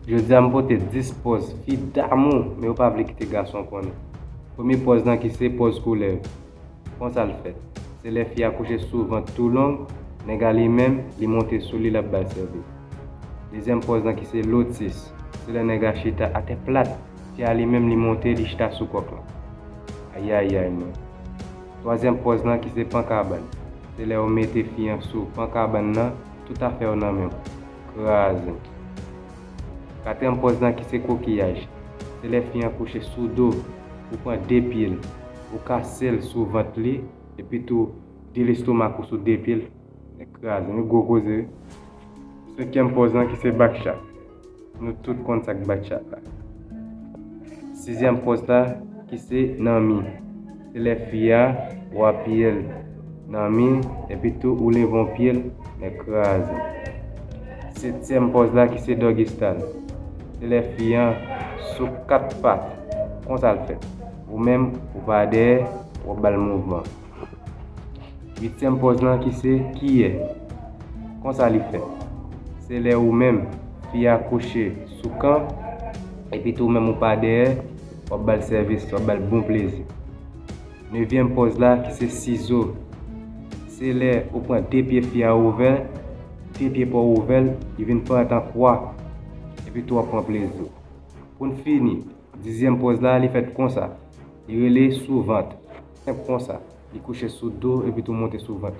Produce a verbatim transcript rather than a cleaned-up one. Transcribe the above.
Jodi a m pote dis pòz fi damou, men yo pa vle kite gason konnen. Premye pòz lan ki se pòz koulèv. Konsa l fèt. Se lè fi a kouche sou vant tou long, nèg a li menm, li monte sou li, l ap ba l sèvis. Dezyèm pòz lan ki se lotis. Se lè nèg a chita atè plat, fi a li menm, li monte, li chita sou kòk lan. Ayayay non. Twazyèm pòz lan ki se pan kabann. Se lè ou mete fi an sou pan kabann nan, tout afè yo nan men w. Kraze. Katriyèm pòz lan ki se kokiyaj. Se lè fi an kouche sou do, ou pran de pye l, ou kase l sou vant li, epi tou de lestomak ou sou de pye l, men kraze, men gwo koze. Senkyèm pòz lan ki se bak chat. Nou tout konn sa k bak chat la. Sizyèm pòz la ki se nan mi. Se lè fi a, w ap pye l nan mi, epi tou ou leve yon pye l, men kraze. Setyèm pòz la ki se doggy style. Se lè fi an sou kat pat. Konsa l fèt. Ou menm, ou pa dèyè, w ap ba l mouvman. Uityèm pòz lan ki se kiyè. Konsa li fèt. Se lè ou menm, fi a kouche sou kan, epi tou ou menm ou pa dèyè, w ap ba l sèvis, w ap ba l bon plezi. Nevyèm pòz la ki se sizo. Se lè ou pran de pye fi a ouvè, de pye pa w ouvè l, li vin parèt an kwa, epi tou w ap pran plezi w. Pou n fini, dizyèm pòz la, li fèt konsa. Li rele sou vant. Senp konsa. Li kouche sou do epi tou monte sou vant.